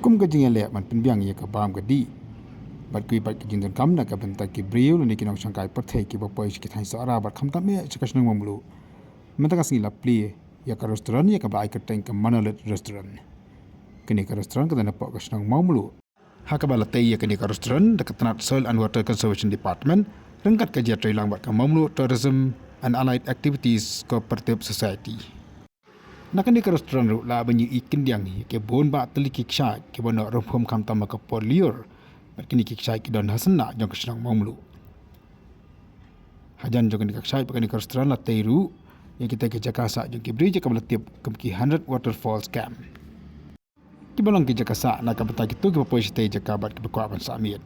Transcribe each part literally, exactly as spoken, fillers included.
Kum ka jingïaleh ban pynbiang ïa ka bam ka dih bad kiwei pat ki jingdonkam na ka bynta ki briew lane ki nongshong kai pyrthei kiba poi sha ki thaiñ Sohra bad khamtam eh sha ka shnong Mawmluh, mynta ka sngi la plie ïa ka restaurant ïa kaba ai kyrteng ka Monolith Restaurant. Kane ka restaurant ka don hapoh ka shnong Mawmluh, ha kaba la tei ïa kane ka restaurant da ka tnat Soil and Water Conservation Department ryngkat ka jingïatreilang bad ka Mawmluh Tourism and Allied Activities Cooperative Society. Na kane ka restaurant ruh la ban ïohi kyndiang ïa ki bun bah tylli ki kshaid kiba noh rymphum khamtam ha ka por lyiur bad kine ki kshaid ki don ha syndah jong ka shnong Mawmluh. Hajan jong kane ka kshaid bad kane ka restaurant la tei ruh ïa kita ki jaka sah jong ki briew ïa kaba la tip kum ki Hundred Waterfalls Camp, kiba long ki jaka sah na ka bynta kito kiba poi shatei jaka bad kiba kwah ban sah miet.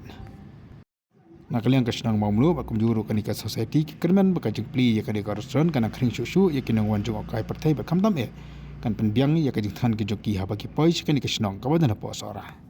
Na ka liang ka shnong Mawmluh bad kumjuh ruh kane ka society ki kyrmen ba ka jingplie ïa kane ka restaurant kan nang khring shuh shuh ïa ki nongwan jngohkai pyrthei bad khamtam eh kan pynbiang ïa ka jingthngan ka jong ki haba ki poi sha kane ka shnong kaba don hapoh Sohra.